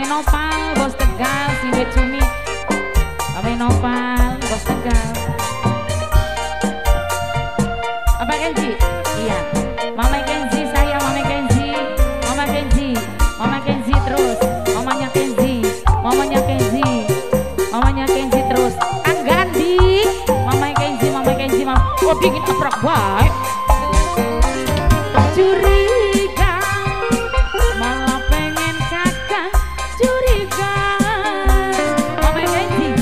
Mame Nopal bos Tegal sing duwe cumi. Mame Nopal bos Tegal. Apa Kenzi? Iya. Mama Kenzi saya, Mama Kenzi. Mama Kenzi. Mama Kenzi terus. Mamanya Kenzi. Mamanya Kenzi. Mamanya Kenzi terus. Kang Gandhi. Mama Kenzi, Mama Kenzi, Mama. Oh dingin aprak bae. Curiga malah pengen kakak curiga. Mama Kenzi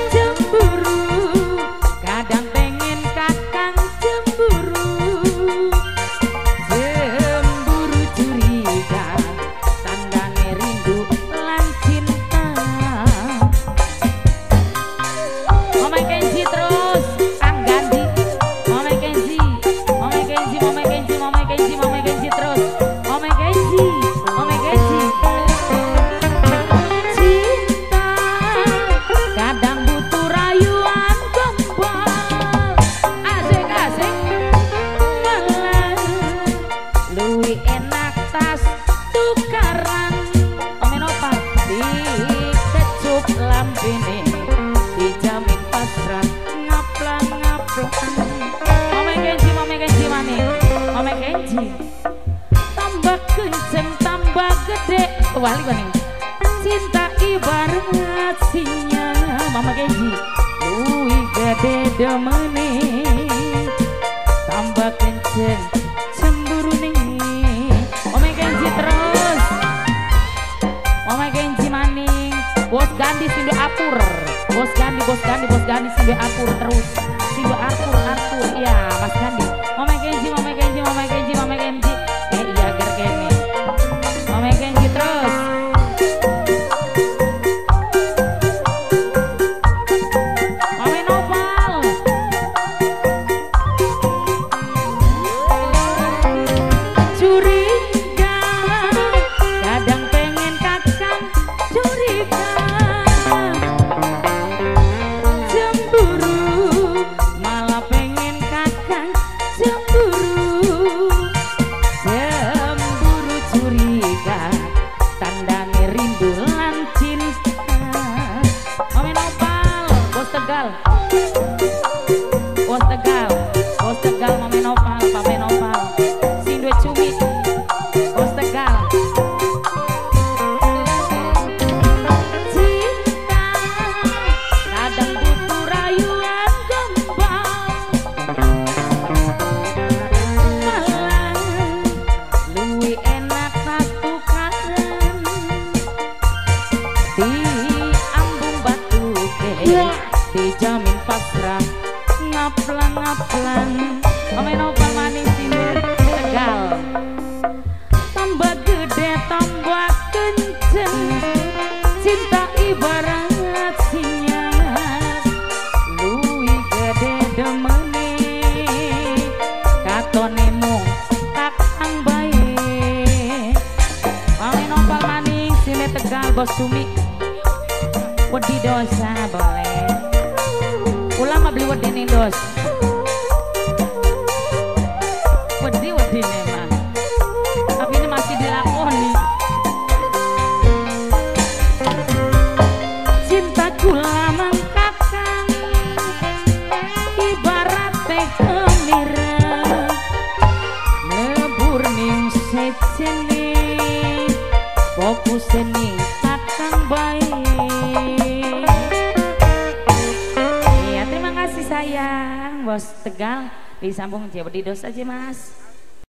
cemburu, kadang pengen kakang cemburu. Cemburu curiga, tandane rindu lan cinta. Mama Kenzi terus, Kang Gandhi. Mama Kenzi, Mama Kenzi, Mama Kenzi, Mama Kenzi, Mama Kenzi terus. Mama Kenzi, Mama Kenzi. Cinta kadang butuh rayuan gombal. Asik asik malah luwih enak tas tukaran. Mame Nopal dikecup lambene dijamin pasrah ngaplang ngaplang. Mama Kenzi, Mama Kenzi maning, Mama Kenzi. Tambah kenceng, tambah gede, wali maning. Cinta ibarat sinyal. Mama Kenzi, luwih gede demene. Tambah kenceng, cemburu nih. Mama Kenzi terus. Mama Kenzi maning. Bos Gandhi sing duwe apur. Bos Gandhi, Bos Gandhi, Bos Gandhi sing duwe apur terus. Sing duwe Arthur, Arthur. Iya, Mas Gandhi. Mama Kenzi, Mama Kenzi, Mama Kenzi, Mama Kenzi. Eh iya ger kene. Mama Kenzi terus. Mama Nopal. Curiga, kadang pengen kakang curiga. Cemburu, malah pengen kakang cemburu. Cemburu curiga, tandane rindu lan cinta. Mame Nopal, bos Tegal. Bos Tegal, bos Tegal, Mame Nopal, Mame Nopal. Sing duwe cumi, bos Tegal. Cinta kadang butuh rayuan gombal. Malah luwih enak tas tukaran. Di ambung batuke dijamin pasrah ngaplang ngaplang. Mame Nopal maning sindir Tegal. Tambah gede tambah kenceng, cinta ibarat sinyal. Luwih gede demene, katone mung kakang bae. Mame Nopal maning sindir Tegal bos cumi. Wedi dosa boleh. Kula mah beli wedi ning dos. Wedi wedi memang. Tapi ini masih dilakoni. Cinta kula mang kakang ibarat teh kemira. Lebur ning sejene, fokus ning kakang bae. Iya, terima kasih sayang bos Tegal. Disambung wedi dos aja mas.